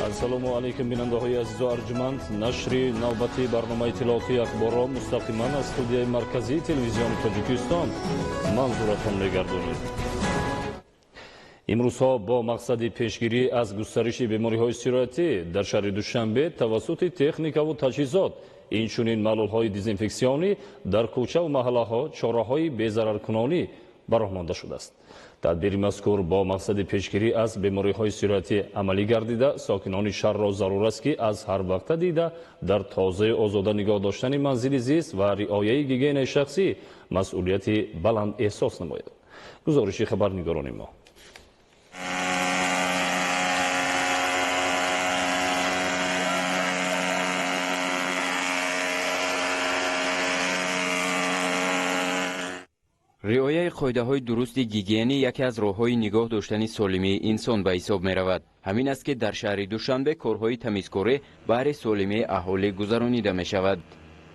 Ассалому алайкум, бинандаҳои азизу арҷуманд. Нашри навбатии барномаи иттилоотии ахборро мустақиман аз студияи марказии телевизиони Тоҷикистон манзуратон мегардонед. Имрӯзҳо бо мақсади пешгирӣ аз густариши бемориҳои сироятӣ дар шаҳри Душанбе тавассути техникаву таҷҳизот, инчунин маҳлулҳои дезинфексионӣ дар кӯчаву маҳаллаҳо чораҳои безараркунонӣ ба роҳ монда шудааст. Тадбири мазкур бо мақсади пешгирӣ аз бемориҳои сироятӣ амалӣ гардида, сокинони шаҳрро зарур аст, ки аз ҳар вақта дида дар тозаю озода нигоҳ доштани манзили зист ва риояи гигиенаи шахсӣ масъулияти баланд эҳсос намояд. Гузориши хабарнигорони мо. Риояи қоидаҳои дурусти гигиенӣ яке аз роҳҳои нигоҳ доштани солимии инсон ба ҳисоб меравад. Ҳамин аст, ки дар шаҳри Душанбе корҳои тамизкорӣ баҳри солимии аҳолӣ гузаронида мешавад.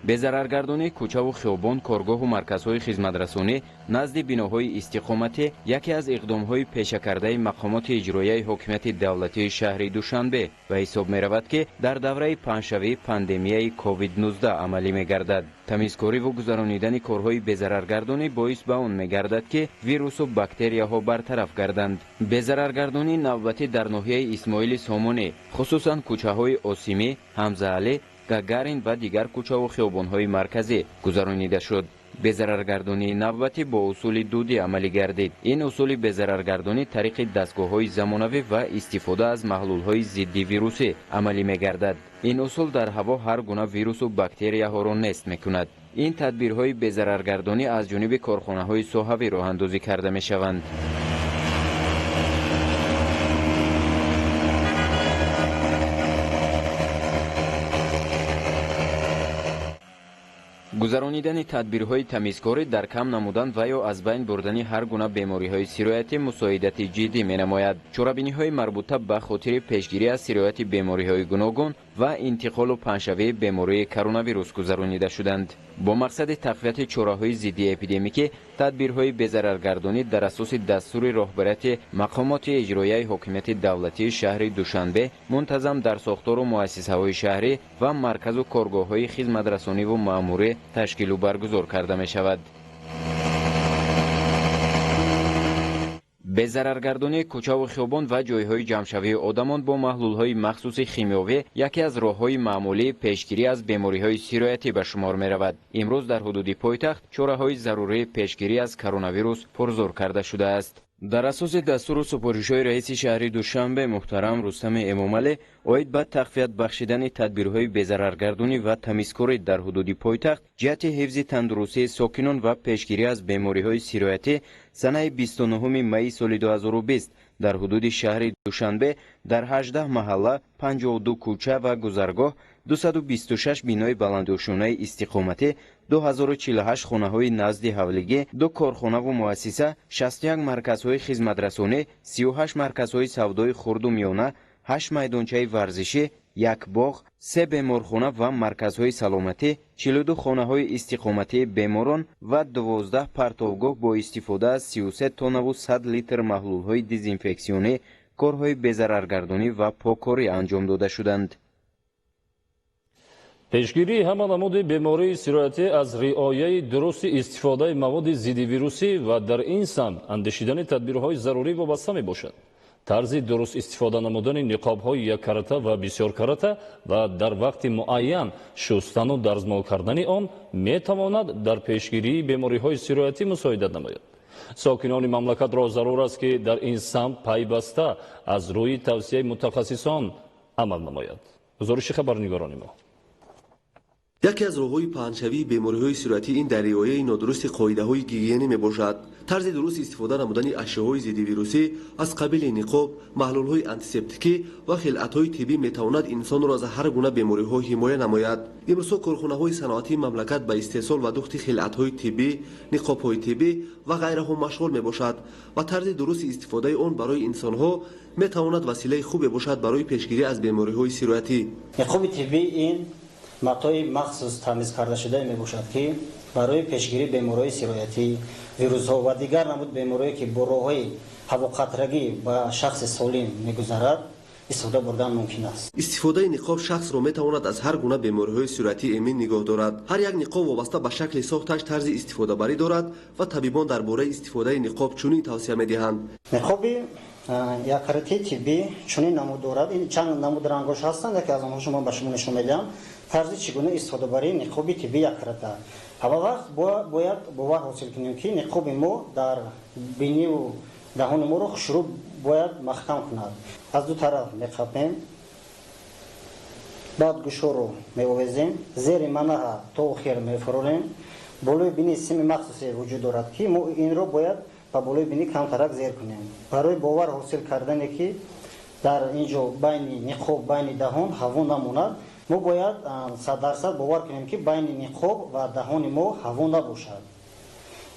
Безараргардонии кӯчаву хиёбон, коргоҳу марказҳои хизматрасонӣ назди биноҳои истиқоматӣ яке аз иқдомҳои пешакардаи мақомоти иҷроияи ҳокимияти давлатии шаҳри Душанбе ба ҳисоб меравад, ки дар давраи паҳншавии пандемияи COVID-19 амалӣ мегардад. Тамизкориву гузаронидани корҳои безараргардонӣ боис ба он мегардад, ки вирусу бактерияҳо бартараф гарданд. Безараргардонии навбатӣ дар ноҳияи Исмоили Сомонӣ, хусусан кӯчаҳои Осимӣ, Ҳамзаалӣ, Гагарин ва дигар кӯчаву хиёбонҳои марказӣ гузаронида шуд. Безараргардонии навбатӣ бо усули дудӣ амалӣ гардид. Ин усули безараргардонӣ тариқи дастгоҳҳои замонавӣ ва истифода аз маҳлулҳои зиддивирусӣ амалӣ мегардад. Ин усул дар ҳаво ҳар гуна вирусу бактерияҳоро нест мекунад. Ин тадбирҳои безараргардонӣ аз ҷониби корхонаҳои соҳавӣ роҳандозӣ карда мешаванд. Гузаронидани тадбирҳои тамизкорӣ дар кам намудан ва ё аз байн бурдани ҳар гуна бемориҳои сироятӣ мусоидати ҷиддӣ менамояд. Чорабиниҳои марбута ба хотири пешгирӣ аз сирояти бемориҳои гуногун ва интиқолу паҳншавии бемории коронавирус гузаронида шуданд. Бо мақсади тақвияти чораҳои зиддиэпидемикӣ тадбирҳои безараргардонӣ дар асоси дастури роҳбарияти мақомоти иҷроияи ҳокимияти давлатии шаҳри Душанбе мунтазам дар сохтору муассисаҳои шаҳрӣ ва марказу коргоҳҳои хизматрасониву маъмурӣ ташкилу баргузор карда мешавад. Безараргардонии кӯчаву хиёбон ва ҷойҳои ҷамъшавии одамон бо маҳлулҳои махсуси химиёвӣ яке аз роҳҳои маъмулии пешгирӣ аз бемориҳои сироятӣ ба шумор меравад. Имрӯз дар ҳудуди пойтахт чораҳои зарурии пешгирӣ аз коронавирус пурзур карда шудааст. Дар асоси дастуру супоришҳои раиси шаҳри Душанбе муҳтарам Рустами Эмомалӣ оид ба тақвият бахшидани тадбирҳои безараргардонӣ ва тамизкорӣ дар ҳудуди пойтахт ҷиҳати ҳифзи тандурустии сокинон ва пешгирӣ аз бемориҳои сироятӣ санаи 29 майи соли 2020 дар ҳудуди шаҳри Душанбе дар 18 маҳалла, 52 кӯча ва гузаргоҳ, 226 бинои баландошёнаи истиқоматӣ, 2048 хонаҳои назди ҳавлигӣ, ду корхонаву муассиса, 61 марказҳои хизматрасонӣ, 38 марказҳои савдои хурду миёна, 8 майдончаи варзишӣ, як боғ, се беморхона ва марказҳои саломатӣ, 42 хонаҳои истиқоматии беморон ва 12 партовгоҳ бо истифода аз 33 тоннаву 100 литр маҳлулҳои дезинфексионӣ корҳои безараргардонӣ ва поккорӣ анҷом дода шуданд. Пешгирии ҳама намуди бемории сироятӣ аз риояи дурусти истифодаи маводи зиддивирусӣ ва дар ин самт андешидани тадбирҳои зарурӣ вобаста мебошад. Тарзи дуруст истифода намудани ниқобҳои яккарата ва бисёркарата ва дар вақти муайян шустану дарзмол кардани он метавонад дар пешгирии бемориҳои сироятӣ мусоидат намояд. Сокинони мамлакатро зарур аст, ки дар ин самт пайваста аз рӯи тавсияи мутахассисон амал намояд. Гузориши хабарнигорони мо. Яке аз роҳҳои паҳншавии бемориҳои сироятӣ ин дар риояи нодурусти қоидаҳои гигиенӣ мебошад. Тарзи дуруст истифода намудани ашёҳои зиддивирусӣ аз қабили ниқоб, маҳлулҳои антисептикӣ ва хилъатҳои тиббӣ метавонад инсонро аз ҳар гуна бемориҳо ҳимоя намояд. Имрӯзҳо корхонаҳои саноатии мамлакат ба истеҳсол ва духти хилъатҳои тиббӣ, ниқобҳои тиббӣ ва ғайраҳо машғул мебошад ва тарзи дурусти истифодаи он барои инсонҳо метавонад василаи хубе бошад барои пешгирӣ аз бемориҳои сироятӣ. Ниқоби тиббӣ ин матои махсус тамиз карда шудае мебошад, ки барои пешгирии бемориҳои сироятӣ, вирусҳо ва дигар намуд бемориҳое, ки бо роҳҳои ҳавоқатрагӣ ба шахси солим мегузарад, истифода бурдан мумкин аст. Истифодаи ниқоб шахсро метавонад аз ҳар гуна бемориҳои сироятӣ эмин нигоҳ дорад. Ҳар як ниқоб вобаста ба шакли сохташ тарзи истифодабарӣ дорад ва табибон дар бораи истифодаи ниқоб чунин тавсия медиҳанд. Ниқоби яккаратаи тиббӣ чунин намуд дорад. Ин чанд намуд рангош ҳастанд, яке аз онҳо шумо ба шумо нишон медиҳам. Тарзи чӣ гуна истифодабарии ниқоби тиббӣ яккарата. Ҳама вақт бояд бовар ҳосил кунем, ки ниқоби мо дар биниву даҳони моро хушрӯ бояд маҳкам кунад. Аз ду тараф меқапем, баъд гӯшоро меовезем, зери манаҳа то охир мефурорем. Болои бини сими махсусе вуҷуд дорад, ки мо инро бояд ба болои бинӣ камтарак зер кунем. Барои бовар ҳосил кардане, ки дар ин ҷо байни ниқоб, байни даҳон ҳаво намонад, мо бояд 100% бовар кунем, ки байни ниқоб ва даҳони мо ҳаво набошад.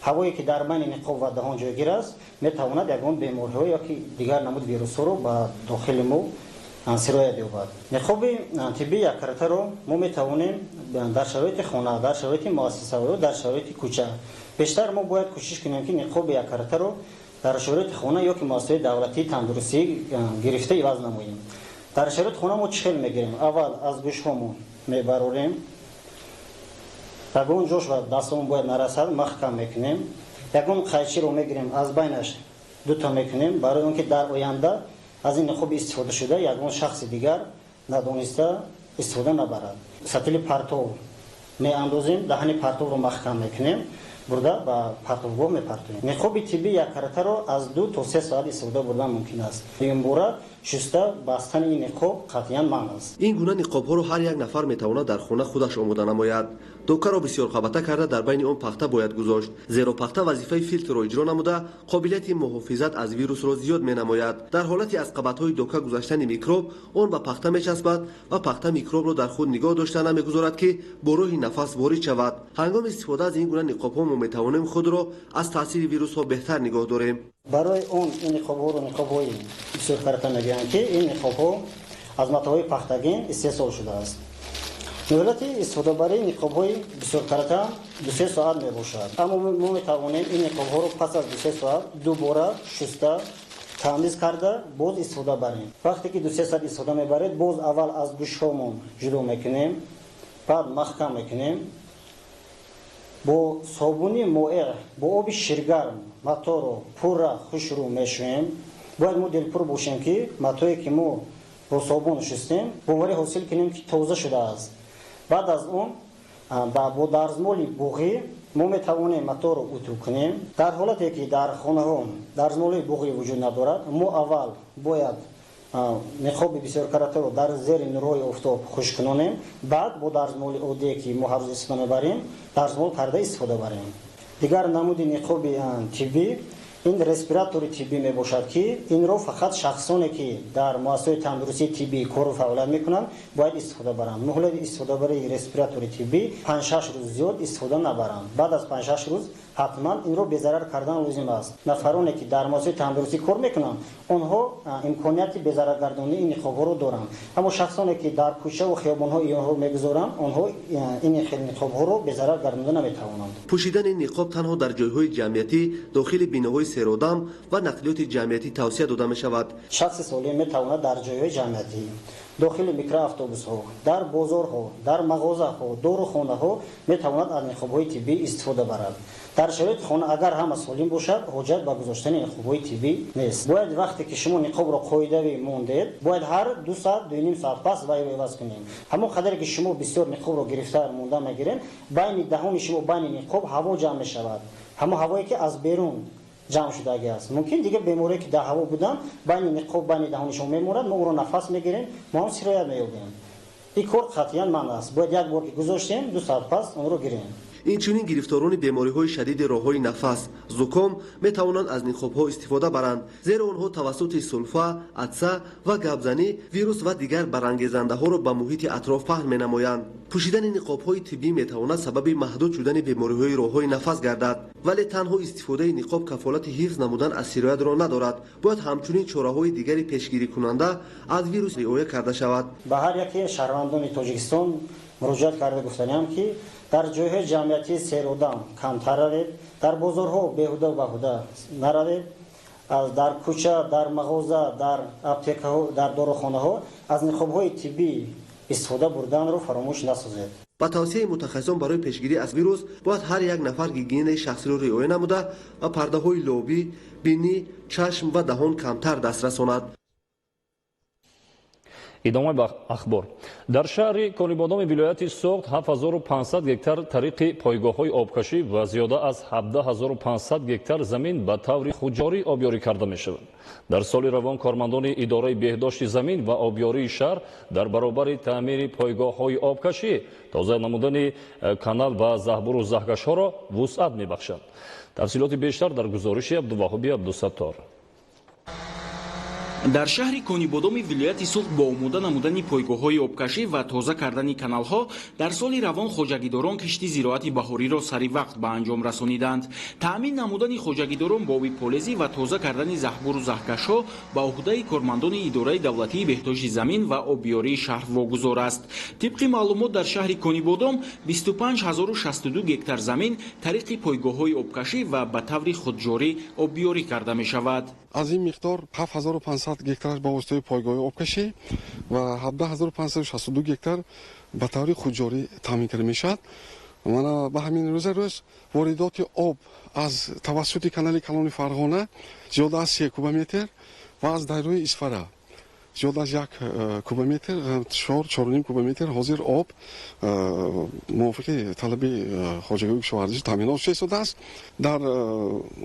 Ҳавое ки дар байни ниқоб ва даҳон ҷойгир аст, метавонад ягон бемориҳо ёки дигар намуд вирусҳоро ба дохили мо сироят ёбад. Ниқоби тиббии яккаратаро мо метавонем дар шароити хона, дар шароити муассиса ё дар шароити кӯча. Бештар мо бояд кӯшиш кунем, ки ниқоби яккаратаро дар шароити хона ёки муассисаи давлатии тандурустӣ гирифта иваз намоем. Дар шароити хона мо чӣ хел мегирем? Аввал аз гӯшҳомон мебарорем, ягон ҷош ва дастомон бояд нарасад, маҳкам мекунем. Ягон қайчиро мегирем, аз байнаш дута мекунем, барои он ки дар оянда аз ин ниқоби истифодашуда ягон шахси дигар надониста истифода набарад. Сатили партов меандозем, даҳани партовро маҳкам мекунем, бурда ба партовгоҳ мепартоем. Ниқоби тиббии яккаратаро аз 2 то 3 соат истифода бурдан мумкин аст. Дуюмбора шуста бастани ин ниқоб қатъиян манъ аст. Ин гуна ниқобҳоро ҳар як нафар метавонад дар хона худаш омода намояд. Докаро бисёрқабата карда, дар байни он пахта бояд гузошт, зеро пахта вазифаи филтрро иҷро намуда, қобилияти муҳофизат аз вирусро зиёд менамояд. Дар ҳолати аз қабатҳои дока гузаштани микроб, он ба пахта мечаспад ва пахта микробро дар худ нигоҳ дошта, намегузорад, ки бо роҳи нафас ворид шавад. Ҳангоми истифода аз ин гуна ниқобҳо мо метавонем худро аз таъсири вирусҳо беҳтар нигоҳ дорем. Барои он ин ниқобҳоро ниқобҳои бисёрқарата мегӯянд, ки ин ниқобҳо аз матоъҳои пахтагин истеҳсол шудааст. Муҳлати истифодабарии ниқобҳои бисёрқарата 2-3 соат мебошад, аммо мо метавонем ин ниқобҳоро пас аз 2-3 соат дубора шуста, тамиз карда, боз истифода барем. Вақте ки 2-3 соат истифода мебаред, боз аввал аз гӯшҳомон ҷудо мекунем, баъд маҳкам мекунем, бо собуни моеъ, бо оби ширгарм маторо пурра хушрӯ мешӯем. Бояд мо дилпур бошем, ки матое ки мо бо собун шустем, боварӣ ҳосил кунем, ки тоза шудааст. Баъд аз он бо дарзмоли буғӣ мо метавонем маторо утӯ кунем. Дар ҳолате ки дар хонаҳо дарзмоли буғӣ вуҷуд надорад, мо аввал бояд ниқоби бисёркаратаро дар зери нурҳои офтоб хушк кунонем, баъд бо дарзмоли оддие, ки мо ҳар рӯз истифода мебарем, дарзмол карда истифода барем. Дигар намуди ниқоби тиббӣ ин респиратори тиббӣ мебошад, ки инро фақат шахсоне, ки дар муассисаҳои тандурустии тиббӣ кору фаъолият мекунанд, бояд истифода баранд. Муҳлати истифодабарии респиратори тиббӣ 5-6 рӯз, зиёд истифода набаранд. Баъд аз 5-6 рӯз ҳатман инро безарар кардан лозим аст. Нафароне, ки дар муассисаҳои тандурустӣ кор мекунанд, онҳо имконияти безараргардонии ин ниқобҳоро доранд, аммо шахсоне, ки дар кӯчаву хиёбонҳо инҳоро мегузоранд, онҳо ин хел ниқобҳоро безарар гардонда наметавонанд. Пӯшидани ниқоб танҳо дар ҷойҳои ҷамъиятӣ, дохили биноҳои серодам ва нақлиёти ҷамъиятӣ тавсия дода мешавад. Шахси солим метавонад дар ҷойҳои ҷамъиятӣ, дохили микроавтобусҳо, дар бозорҳо, дар мағозаҳо, дорухонаҳо метавонад аз ниқобҳои тиббӣ истифода барад. Дар шароити хона агар ҳама солим бошад, ҳоҷат ба гузоштани ниқобҳои тиббӣ нест. Бояд вақте ки шумо ниқобро қоидавӣ мондед, бояд ҳар 2 саат, 2,5 соат пас вайро иваз кунед. Ҳамон қадаре ки шумо бисёр ниқобро гирифта монда мегиред, байни даҳони шумо, байни ниқоб ҳаво ҷамъ мешавад. Ҳамон ҳавое, ки аз берун ҷамъ шудагӣ аст, мумкин дигар беморие, ки дар ҳаво буданд, байни ниқоб, байни даҳони шумо мемонад. Мо ӯро нафас мегирем, мо ҳам сироят меёбем. Ин кор қатъиян манъ аст. Бояд як бор ки гузоштем, 2 соат пас онро гирем. Инчунин гирифторони бемориҳои шадиди роҳҳои нафас, зуком метавонанд аз ниқобҳо истифода баранд, зеро онҳо тавассути сулфа, атса ва гапзанӣ вирус ва дигар барангезандаҳоро ба муҳити атроф паҳн менамоянд. Пӯшидани ниқобҳои тиббӣ метавонад сабаби маҳдуд шудани бемориҳои роҳҳои нафас гардад, вале танҳо истифодаи ниқоб кафолати ҳифз намудан аз сироятро надорад. Бояд ҳамчунин чораҳои дигари пешгирикунанда аз вирус риоя карда шавад. Ба ҳар яке шаҳрвандони Тоҷикистон муроҷиат карда гуфтаниам, ки дар ҷойҳои ҷамъиятии серодам камтар равед, дар бозорҳо беҳуда баҳуда наравед. Дар кӯча, дар мағоза, дар аптекаҳо, дар дорухонаҳо аз ниқобҳои тиббӣ истифода бурданро фаромӯш насозед. Ба тавсияи мутахассисон, барои пешгирӣ аз вирус бояд ҳар як нафар гигиенаи шахсиро риоя намуда ва пардаҳои лобӣ, бинӣ, чашм ва даҳон камтар даст расонад. Идомаи ахбор. Дар шаҳри Конибодоми вилояти Суғд 7500 гектар тариқи пойгоҳҳои обкашӣ ва зиёда аз 17500 гектар замин ба таври хуҷорӣ обёрӣ карда мешавад. Дар соли равон кормандони идораи беҳдошти замин ва обёрии шаҳр дар баробари таъмири пойгоҳҳои обкашӣ тоза намудани канал ва заҳбуру заҳкашҳоро вусъат мебахшанд. Тафсилоти бештар дар гузориши Абдуваҳоби Абдусаттор. Дар шаҳри Конибодоми вилояти Суғд бо омода намудани пойгоҳҳои обкашӣ ва тоза кардани каналҳо дар соли равон хоҷагидорон кишти зироати баҳориро сари вақт ба анҷом расониданд. Таъмин намудани хоҷагидорон бо оби полезӣ ва тоза кардани заҳбуру заҳкашҳо ба уҳдаи кормандони идораи давлатии беҳдошти замин ва обёрии шаҳр вогузор аст. Тибқи маълумот, дар шаҳри Конибодом 25062 гектар замин тариқи пойгоҳҳои обкашӣ ва ба таври худҷорӣ обёрӣ карда мешавад. Аз ин миқдор 7500 гектараш ба воситаи пойгоҳи обкашӣ ва 17562 гектар ба таври худҷорӣ таъмин карда мешавад. Мана ба ҳамин рӯза рӯз воридоти об аз тавассути канали калони Фарғона зиёда аз 3 кубометр ва аз дарёи Исфара зиёда аз 1 кубометр, 4,5 кубометр ҳозир об мувофиқи талаби хоҷагии кишоварзӣ таъминот шуда истодааст. Дар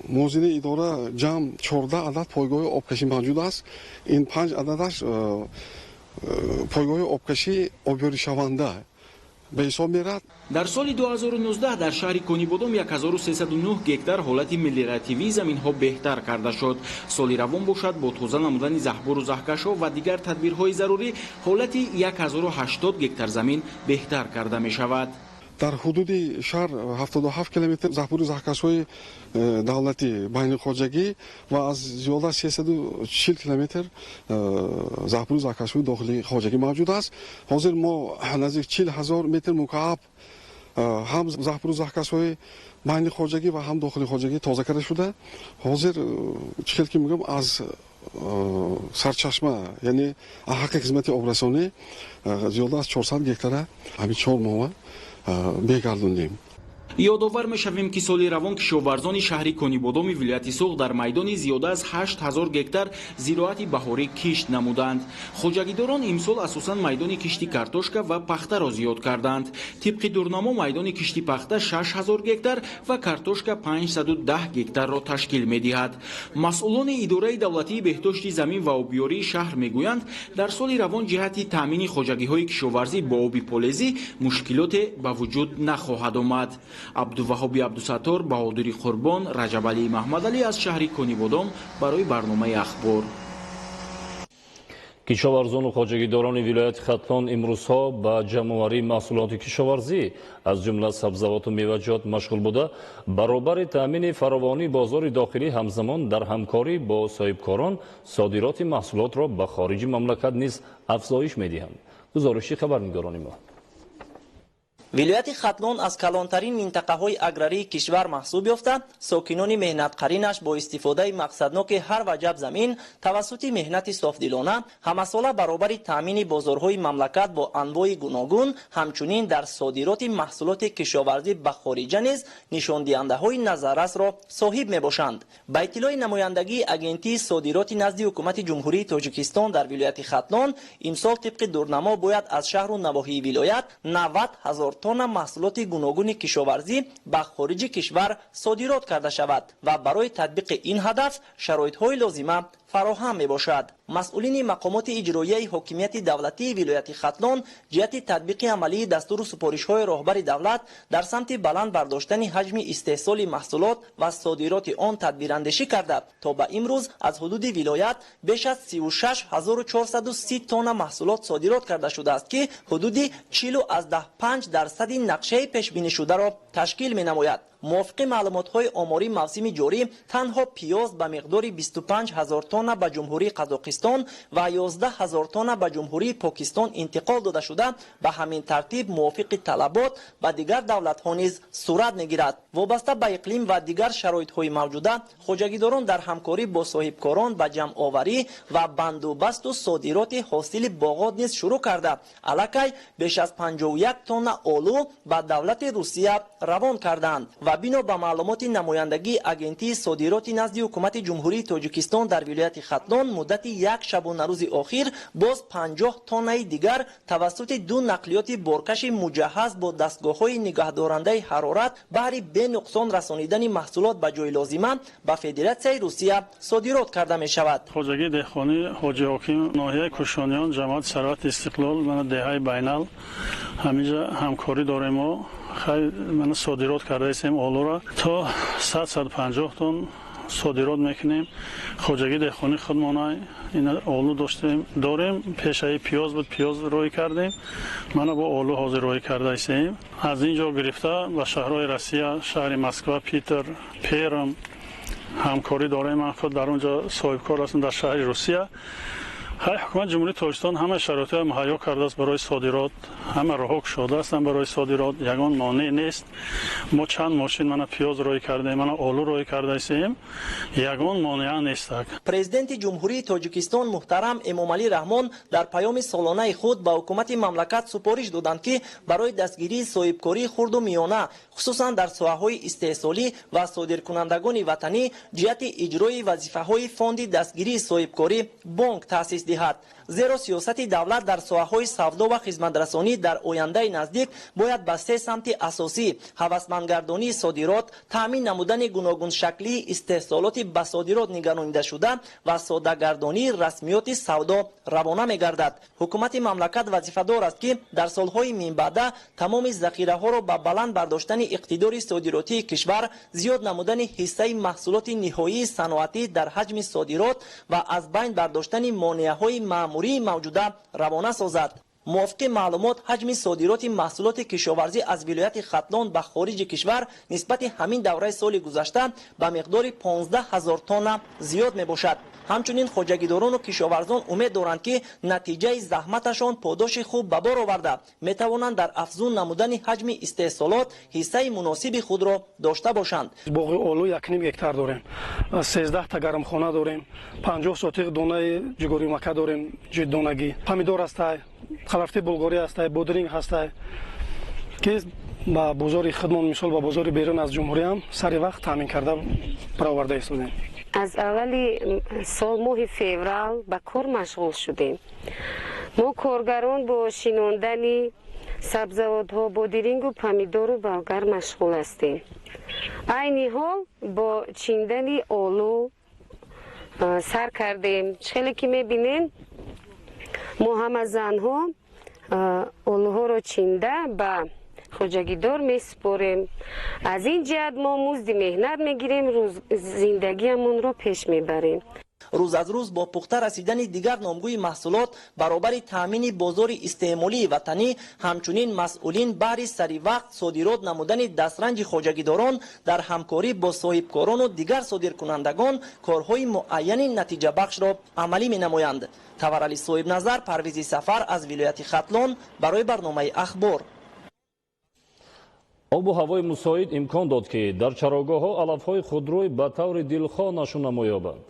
муозинаи идора ҷамъ 14 адад пойгоҳи обкашӣ мавҷуд аст. Ин 5 ададаш пойгоҳи обкашӣ обёришаванда ба ҳисоб мерад. Дар соли 2019 дар шаҳри Конибодом 1309 гектар ҳолати мелиоративии заминҳо беҳтар карда шуд. Соли равон бошад, бо тоза намудани заҳбуру заҳкашҳо ва дигар тадбирҳои зарурӣ ҳолати 1080 гектар замин беҳтар карда мешавад. Дар ҳудуди шаҳр 77 километр заҳбуру заҳкашҳои давлатӣ байнихоҷагӣ ва аз зиёда 340 километр заҳбуру заҳкашҳои дохилии хоҷагӣ мавҷуд аст. Ҳозир мо наздик 40 ҳазор метр мукааб ҳам заҳбуру заҳкашҳои байни хоҷагӣ ва ҳам дохили хоҷагӣ тоза карда шуда, ҳозир чӣ хел ки мегӯям, аз сарчашма, яъне ҳаққи хизмати обрасонӣ зиёда аз 400 гектара ҳамин 4 моҳа бегардондем. Ёдовар мешавем, ки соли равон кишоварзони шаҳри Конибодоми вилояти Суғд дар майдони зиёда аз 8000 гектар зироати баҳорӣ кишт намуданд. Хоҷагидорон имсол асосан майдони кишти картошка ва пахтаро зиёд карданд. Тибқи дурнамо, майдони кишти пахта 6000 гектар ва картошка 510 гектарро ташкил медиҳад. Масъулони идораи давлатии беҳдошти замин ва обёрии шаҳр мегӯянд, дар соли равон ҷиҳати таъмини хоҷагиҳои кишоварзӣ бо оби полезӣ мушкилоте ба вуҷуд нахоҳад омад. Абдуваҳоби Абдусаттор, Баҳодури Қурбон, Раҷабалӣ Маҳмадалӣ аз шаҳри Конибодом барои барномаи ахбор. Кишоварзону хоҷагидорони вилояти Хатлон имрӯзҳо ба ҷамъоварии маҳсулоти кишоварзӣ, аз ҷумла сабзавоту меваҷот машғул буда, баробари таъмини фаровонии бозори дохилӣ ҳамзамон дар ҳамкорӣ бо соҳибкорон содироти маҳсулотро ба хориҷи мамлакат низ афзоиш медиҳанд. Гузориши хабарнигорони мо. Вилояти Хатлон аз калонтарин минтақаҳои аграрии кишвар маҳсуб ёфта, сокинони меҳнатқаринаш бо истифодаи мақсадноки ҳар ваҷаб замин тавассути меҳнати софдилона ҳамасола баробари таъмини бозорҳои мамлакат бо анвои гуногун, ҳамчунин дар содироти маҳсулоти кишоварзӣ ба хориҷа низ нишондиҳандаҳои назаррасро соҳиб мебошанд. Ба иттилои намояндагии агентии содироти назди ҳукумати Ҷумҳурии Тоҷикистон дар вилояти Хатлон, имсол тибқи дурнамо бояд аз шаҳру навоҳии вилоят 90 ҳазор тонна маҳсулоти гуногуни кишоварзӣ ба хориҷи кишвар содирот карда шавад ва барои татбиқи ин ҳадаф шароитҳои лозима фароҳам мебошад. Масъулини мақомоти иҷроияи ҳокимияти давлатии вилояти Хатлон ҷиҳати татбиқи амалии дастуру супоришҳои роҳбари давлат дар самти баланд бардоштани ҳаҷми истеҳсоли маҳсулот ва содироти он тадбирандешӣ карда, то ба имрӯз аз ҳудуди вилоят беш аз 36430 тонна маҳсулот содирот карда шудааст, ки ҳудуди 40,5% нақшаи пешбинишударо ташкил менамояд. Мувофиқи маълумотҳои омории мавсими ҷорӣ, танҳо пиёз ба миқдори 25 ҳазор тонна ба Ҷумҳурии Қазоқистон ва 11 ҳазор тонна ба Ҷумҳурии Покистон интиқол дода шуда, ба ҳамин тартиб мувофиқи талабот ба дигар давлатҳо низ сурат мегирад. Вобаста ба иқлим ва дигар шароитҳои мавҷуда, хоҷагидорон дар ҳамкорӣ бо соҳибкорон ба ҷамъоварӣ ва бандубасту содироти ҳосили боғот низ шурӯъ карда, аллакай беш аз 51 тонна олу ба давлати Русия равон карданд. Ва бино ба маълумоти намояндагии Агентии содироти назди Ҳукумати Ҷумҳурии Тоҷикистон дар вилояти Хатлон, муддати як шабонарӯзи охир боз 50 тоннаи дигар тавассути ду нақлиёти боркаши муҷаҳҳаз бо дастгоҳҳои нигаҳдорандаи ҳарорат баҳри бенуқсон расонидани маҳсулот ба ҷои лозима ба Федератсияи Русия содирот карда мешавад. Хоҷагии деҳқонӣ Ҳоҷи Ҳоким, ноҳияи Кӯшониён, ҷамоати Сарвати Истиқлол, мана деҳаи Байнал, ҳаминҷа ҳамкорӣ дорем. Мо хай мана содирот кардаистем олура, то 100-150 тонн содирот мекунем. Хоҷагии деҳқонӣ худмона ина олу доштем, дорем. Пешаи пиёз буд, пиёз рӯй кардем, мана бо олу ҳозир рӯй кардаистем. Аз ин ҷо гирифта ба шаҳрҳои Россия, шаҳри Москва, Питер, Перм ҳамкорӣ дорем. Ман худ дар он ҷо соҳибкор ҳастам, дар шаҳри Русия. Хай ҳукумати Ҷумҳурии Тоҷикистон ҳама шароитҳоро муҳайё кардааст барои содирот, ҳама роҳҳо кушода ҳастанд барои содирот, ягон монеъ нест. Мо чанд мошин мана пиёз рӯй кардем, мана олу рӯй кардаистем, ягон монеа нест. Президенти Ҷумҳурии Тоҷикистон муҳтарам Эмомалӣ Раҳмон дар паёми солонаи худ ба ҳукумати мамлакат супориш доданд, ки барои дастгирии соҳибкории хурду миёна, хусусан дар соҳаҳои истеҳсолӣ ва содиркунандагони ватанӣ, ҷиҳати иҷрои вазифаҳои фонди дастгирии соҳибкорӣ бонк таъсис диҳад. Зеро сиёсати давлат дар соҳаҳои савдо ва хизматрасонӣ дар ояндаи наздик бояд ба се самти асосӣ: ҳавасмандгардонии содирот, таъмин намудани гуногуншаклии истеҳсолоти ба содирот нигаронидашуда ва соддагардонии расмиёти савдо равона мегардад. Ҳукумати мамлакат вазифадор аст, ки дар солҳои минбаъда тамоми захираҳоро ба баланд бардоштани иқтидори содиротии кишвар, зиёд намудани ҳиссаи маҳсулоти ниҳоии саноатӣ дар ҳаҷми содирот ва аз байн бардоштани монеаҳои маъмурии мавҷуда равона созад. Мувофиқи маълумот, ҳаҷми содироти маҳсулоти кишоварзӣ аз вилояти Хатлон ба хориҷи кишвар нисбати ҳамин давраи соли гузашта ба миқдори 15 ҳазор тонна зиёд мебошад. Ҳамчунин хоҷагидорону кишоварзон умед доранд, ки натиҷаи заҳматашон подоши хуб ба бор оварда метавонанд дар афзун намудани ҳаҷми истеҳсолот ҳиссаи муносиби худро дошта бошанд. Боғи олу 1,5 гектар дорем, 13 та гармхона дорем, 50 сотиқ донаи ҷугоримака дорем, донагӣ, помидор ҳастай, қалафти булғорӣ ҳастай, бодринг ҳастай, ки ба бозори худмон, мисол ба бозори берун аз ҷумҳуриям сари вақт таъмин карда бароварда истодем. Аз аввали сол, моҳи феврал, ба кор машғул шудем. Мо коргарон бо шинондани сабзавотҳо, бодирингу помидору болгар машғул ҳастем. Айни ҳол бо чиндани олу сар кардем. Хеле ки мебинем, мо ҳама занҳо олуҳоро чинда ба хоҷагидор месупорем. Аз ин ҷиҳат мо музди меҳнат мегирем, зиндагиамонро пеш мебарем. Рӯз аз рӯз бо пухта расидани дигар номгӯи маҳсулот баробари таъмини бозори истеъмолии ватанӣ, ҳамчунин масъулин баҳри саривақт содирот намудани дастранҷи хоҷагидорон дар ҳамкорӣ бо соҳибкорону дигар содиркунандагон корҳои муайяни натиҷабахшро амалӣ менамоянд. Таварали Соҳибназар, Парвизи Сафар аз вилояти Хатлон барои барномаи Ахбор. Обу ҳавои мусоид имкон дод, ки дар чарогоҳҳо алафҳои худрӯй ба таври дилхоҳ нашӯнамо ёбанд.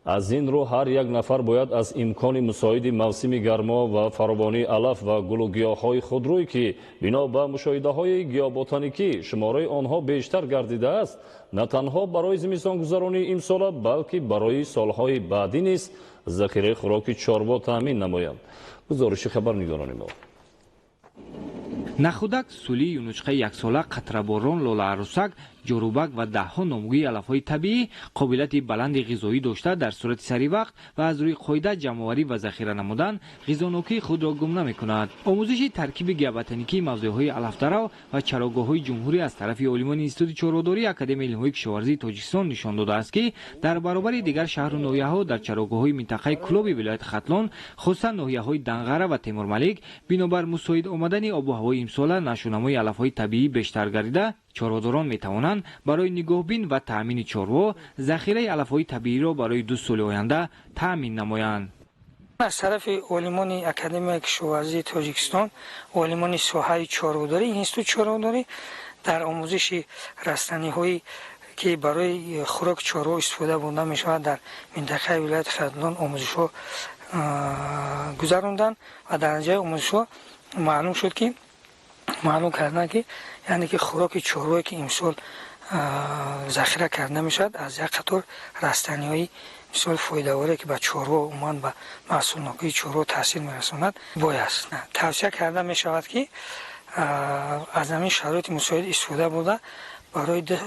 Аз ин рӯ ҳар як нафар бояд аз имкони мусоиди мавсими гармо ва фаровонии алаф ва гулу гиёҳҳои худрӯй, ки бино ба мушоҳидаҳои геоботаникӣ шумораи онҳо бештар гардидааст, на танҳо барои зимистонгузаронии имсола, балки барои солҳои баъдӣ низ захираи хӯроки чорво таъмин намоянд. Гузориши хабарнигорони мо. Нахудак, сулӣ, юнучқаи яксола, қатраборон, лолаарӯсак, ҷорубак ва даҳҳо номгӯи алафҳои табиӣ қобилияти баланди ғизоӣ дошта, дар сурати саривақт ва аз рӯи қоида ҷамъоварӣ ва захира намудан ғизонокии худро гум намекунад. Омӯзиши таркиби геоботаникии мавзеъҳои алафдарав ва чарогоҳҳои ҷумҳурӣ аз тарафи олимони Институти чорводории Академияи илмҳои кишоварзии Тоҷикистон нишон додааст, ки дар баробари дигар шаҳру ноҳияҳо дар чарогоҳҳои минтақаи Кӯлоби вилояти Хатлон, хусусан ноҳияҳои Данғара ва Темурмалик, бинобар мусоид омадани обу ҳавои имсола нашӯнамои алафҳои табиӣ бештар гардида, Чорводорон метавонанд барои нигоҳбин ва таъмини чорво захираи алафҳои табииро барои 2 соли оянда таъмин намоянд. Аз тарафи олимони Академияи кишоварзии Тоҷикистон, олимони соҳаи чорводорӣ, институти чорводорӣ дар омӯзиши растаниҳое ки барои хӯроки чорво истифода бурда мешавад дар минтақаи вилояти Хатлон омӯзишҳо гузаронданд ва дар натиҷаи омӯзишҳо маълум шуд ки маълум карданд ки яъне ки хӯроки чорвое ки имсол захира карда мешавад аз як қатор растаниҳои мисол фоидаворе ки ба чорво умуман ба маҳсулнокии чорво таъсир мерасонад бояд аст. Тавсия карда мешавад ки аз ҳамин шароити мусоид истифода бурда барои 2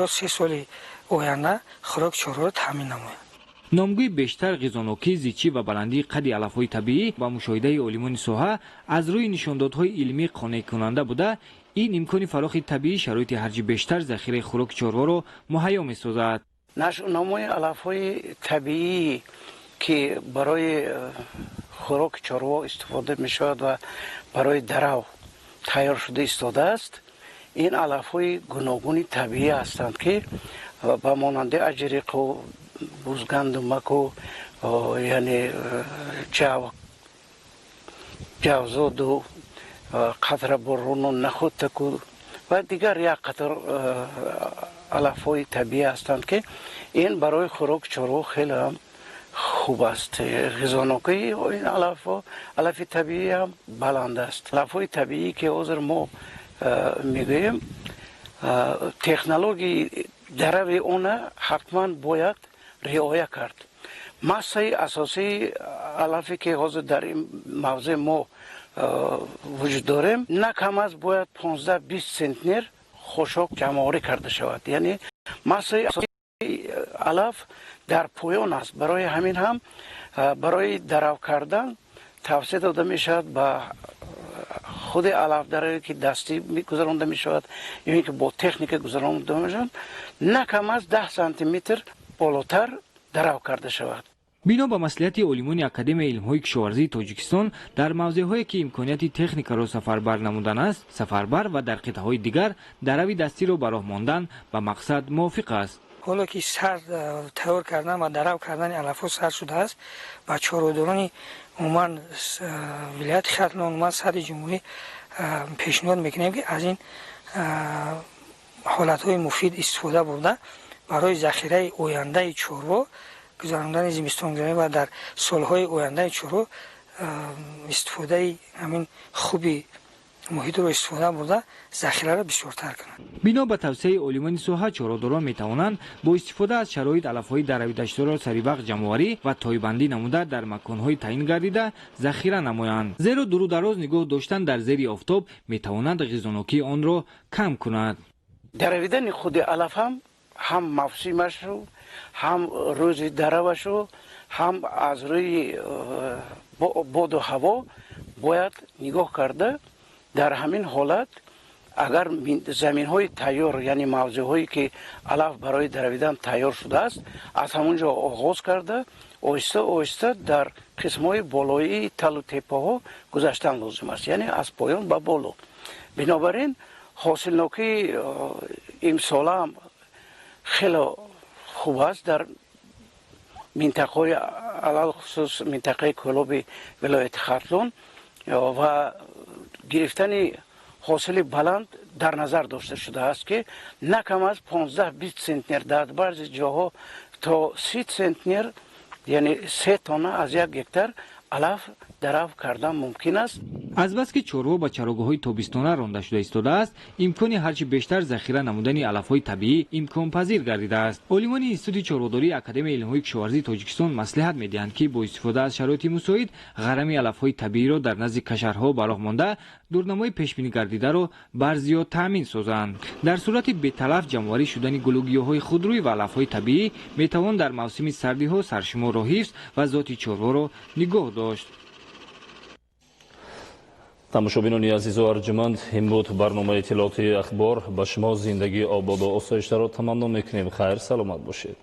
ё 3 соли оянда хӯроки чорворо таъмин намояд. Номгӯи бештар ғизонокӣ, зичӣ ва баландии қадди алафҳои табиӣ ба мушоҳидаи олимони соҳа аз рӯи нишондодҳои илмӣ қонеъкунанда буда, ин имкони фарохи табиӣ шароити ҳарчи бештар захираи хӯроки чорворо муҳайё месозад. Нашъунамои алафҳои табиӣ ки барои хӯроки чорво истифода мешавад ва барои дарав тайёр шуда истодааст, ин алафҳои гуногуни табиӣ ҳастанд ки ба монанди аҷриқу бузгандумаку, яъне ҷавзоду қатраборону нахӯдтаку ва дигар як қатор алафҳои табиӣ ҳастанд ки ин барои хӯроки чорво хеле ҳам хуб аст. Ғизонокии ин алафҳо, алафи табиӣ ҳам баланд аст. Алафҳои табиӣ ки ҳозир мо мегӯем, технологияи дарави она ҳатман бояд риоя кард. Массаи асосии алафе ки ҳозир дар ин мавзеъ мо вуҷуд дорем, на кам аз бояд 15-20 центнер хошок ҷамъоварӣ карда шавад. Яъне массаи асосии алаф дар поён аст. Барои ҳамин ҳам барои дарав кардан тавсия дода мешавад ба худи алафдараве ки дастӣ гузаронда мешавад ё ин ки бо техника гузаронда мешавад, на кам аз 10 сантиметр болотар дарав карда шавад. Бино ба маслиҳати олимони Академияи илмҳои кишоварзии Тоҷикистон, дар мавзеъҳое ки имконияти техникаро сафарбар намудан аст, сафарбар ва дар қитъаҳои дигар дарави дастиро ба роҳ мондан ба мақсад мувофиқ аст. Ҳоло ки сар тайёр кардан ва дарав кардани алафҳо сар шудааст, ба чорводорони умуман вилояти Хатлон, умуман сари ҷумҳурӣ пешниҳод мекунем ки аз ин ҳолатҳои муфид истифода бурда барои захираи ояндаи чорво, гузарондани зимистонгузаронӣ ва дар солҳои ояндаи чорво истифодаи ҳамин хуби муҳитро истифода бурда захираро бисёртар кунанд. Бино ба тавсияи олимони соҳа, чорводорон метавонанд бо истифода аз шароит алафҳои даравидашударо саривақт ҷамъоварӣ ва тойбандӣ намуда дар маконҳои таъин гардида захира намоянд. Зеро дуру дароз нигоҳ доштан дар зери офтоб метавонад ғизонокии онро кам кунад. Даравидани худи алаф ҳам мавсимашу, ҳам рӯзи даравашу, ҳам аз рӯи боду ҳаво бояд нигоҳ карда. Дар ҳамин ҳолат агар заминҳои тайёр, яъне мавзеъҳое ки алаф барои даравидан тайёр шудааст, аз ҳамон ҷо оғоз карда оҳиста оҳиста дар қисмҳои болоии талу теппаҳо гузаштан лозим аст, яъне аз поён ба боло. Бинобар ин ҳосилнокии имсолаам хеле хуб аст дар минтақаҳои алалхусус минтақаи Кӯлоби вилояти Хатлон ва гирифтани ҳосили баланд дар назар дошта шудааст ки на кам аз 15-20 центнер, дар баъзе ҷоҳо то 30 центнер, яъне 3 тонна аз 1 гектар алаф дарав кардан мумкин аст. Азбаски чорво ба чарогоҳҳои тобистона ронда шуда истодааст, имкони ҳарчи бештар захира намудани алафҳои табиӣ имконпазир гардидааст. Олимони Институти чорводории Академияи илмҳои кишоварзии Тоҷикистон маслиҳат медиҳанд, ки бо истифода аз шароити мусоид ғарами алафҳои табииро дар назди кашарҳо ба роҳ монда дурнамои пешбинигардидаро бар зиёд таъмин созанд. Дар сурати беталаф ҷамъоварӣ шудани гулугиёҳҳои худрӯй ва алафҳои табиӣ метавон дар мавсими сардиҳо саршуморро ҳифз ва зоти чорворо нигоҳ дошт. Тамошобинони азизу арҷуманд, ин буд барномаи иттилоотии Ахбор. Ба шумо зиндагии ободу осоиштаро таманно мекунем. Хайр, саломат бошед.